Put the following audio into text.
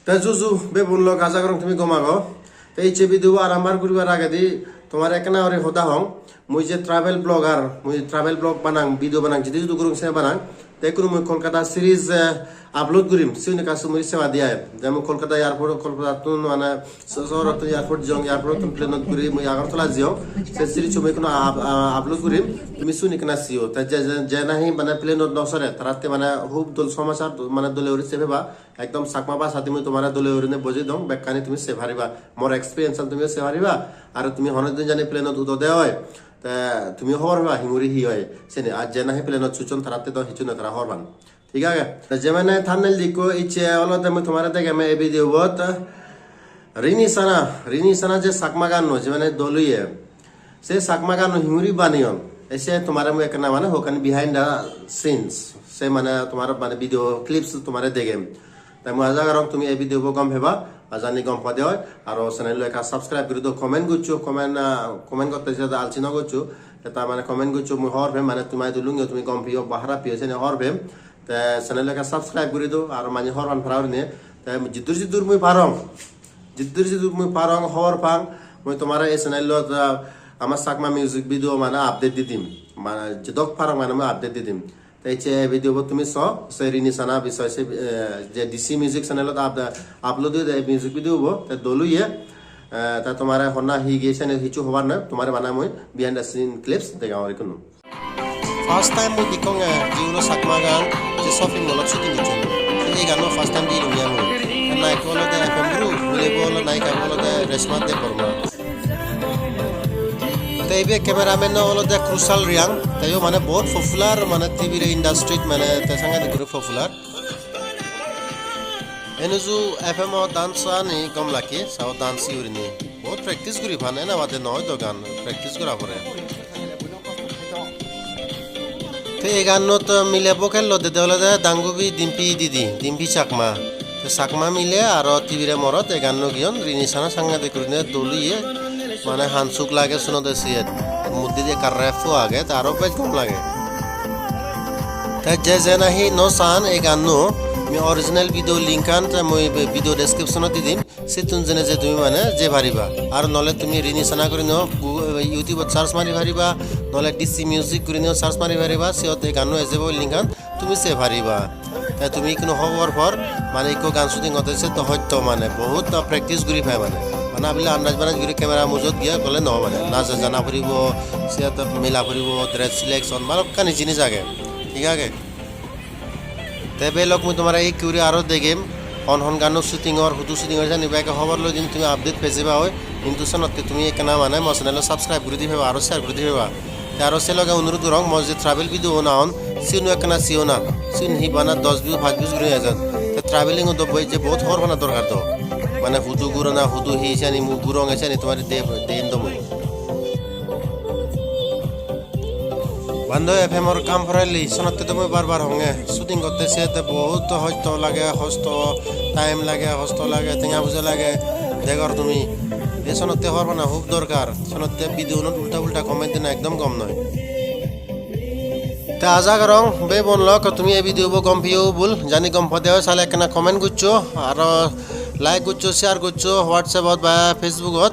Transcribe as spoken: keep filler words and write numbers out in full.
Te juju bebun lok, aja gorong tumi gom ago. Te icche video bo arambar guribar agedi tomare ekkena guri hoda hong. Mui je travel blogger, mui travel blog banang, video banang, jidu jidu gurung se banang. Te ikkunu mui Kolkata series, eh, upload gurim, sigun ekka sumuri seba diye ai. Je mui Kolkata airport, Kolkatattun mane so-, sohorottun airport jong, airportottun plane-ot guri mui Agartala jiyong. Se series mui ikkunu up-, ah, upload gurim, tumi sigun ekkena siyo. Te je, je, je nahi mane plane-ot no sore, taratte mane hub dol somachar, mane dole guri se peba. Ekdom Chakma bhasha di mui tomare dole gurinei bujei dong, bekkani tumi sei pariba. Mor experience-an tumiyo sei pariba. Ar tumi hono din jani plane-ot udode oi, te tumiyo hobor peba hinguri hi oi. Seni ar je nahi plane-ot suchon taratte do hissu noi, tara hobor pan. Thik age? Te je mane thumbnail dikko, icche olode mui tomare degem ei video bot. Rini Sana, Rini Sana je Chakma ganno, je mane dol oye. Se Chakma ganno hinguri baneyon. Ei se tomare mui ekkena mane hokkani behind the scenes, se mane tomare mane video clips tomare degem. Te mui aja gorong tumi ei video bo gom peba, ajani gom pode oi, aro channel lo ekka subscribe guri do, comment goccho, comment, ah, comment gotte se alsi no goccho, te ta mane comment goccho, mui hobor pem mane tumi idu lungiyo tumi gom peyo ba harap peyo seni hobor pem. Te channel lo ekka subscribe guri do, aro mane hobor pan para gurinei. Te jiddur jiddur mui parong, jiddur jiddur mui parong, hobor pang, mui tomare ei channel lo, ah, ama Chakma music video mane update di dim, mane jedok parong mane mui update di dim. Te icche video bo tumi so, se Rini Sana bisoy se, eh, je D C Music channel-ot up-, upload oye de music video bo, te dol oye, eh, te tomare honna hi giye seni hissu hobar noi, tomare bana mui behind the scene clips degangor ikkunu. First time mui dekkong, eh, je uno Chakma gan je shopping mall-ot shooting gocchon. Ei ganno first time degilung mui. Nayika olode F M Group, milebo olode, nayika olode Reshma Debbarma. Te ibe cameraman olode Krushal Reang, teyo mane bahut popular mane Tibire industry-t mane te sangadik guri popular. Enuju F M o dance ani gom lage, sao dance gurinei. Bahut practice guri pan, ena bade noi do gan, practice gora pore. Te ei gannot mile vocal lo dede olode Dangubi Dimpi didi, Dimpi Chakma. Te Chakma mile aro Tibire morot ei ganno giyon, Rini Sana sangadik gurinei dol oye, mane hansuk lage sunode siyot. Moddedi ekka rap o age, te aro bej gom lage. Te je je nahi no san ei ganno, mui original video link an te mui video description ot di dim. Sittun jeinei je tumi mane jei pariba. Ar nole tumi Rini Sana gurineo Gu-, YouTube-ot search mari pariba, nole D C Music gurineo search mari pariba, siyot ei ganno ejebo link-an tumi sei pariba. Te tumi ikkunu hobor por, mane ikko gan shooting gotte se to hoito mane bahut practice guri pai mane. Mane abile andaj bandaj guri camera mujot giye gole no mane. Naja jana puribo, siyot mela puribo, dress selection, balokkani jinis age. Thik age? Te belok mui tomare ekku guri aro degem, hon hon gano shooting or, hudu shooting or jani bek hobor loi din tumi update pei jeba oi. Hintu senotte tumi ekkena mane mo channel-o subscribe guri di peba, aro share guri di peba. Te aro se loge onurot gorong, mo je travel video-un agon, siyun ekkena siyo na. Siyun hi bana dos view, pach view guri ejon. Te traveling-o do boi je bahut hobor pana dorkar do. Mane hudu gurona, hudu hi siyani mui gurong, siyani tomare de-, dein do mui. Bando F M or kam porelli, senotte to mui bar bar honge. Shooting gotte siyot bahut hosto lage, hosto time lage, hosto lage, tenga puja lage, degor tumi. Ei senotte hobor pana hub dorkar. Senotte video-unot ulta pulta comment dena ekdom gom noi. Te aja gorong, bhei bon lok, tumi ei video bo gom peyo bul, jani gom pode oi sale ekkena comment goccho, aro like goccho, share goccho, WhatsApp-ot ba Facebook-ot.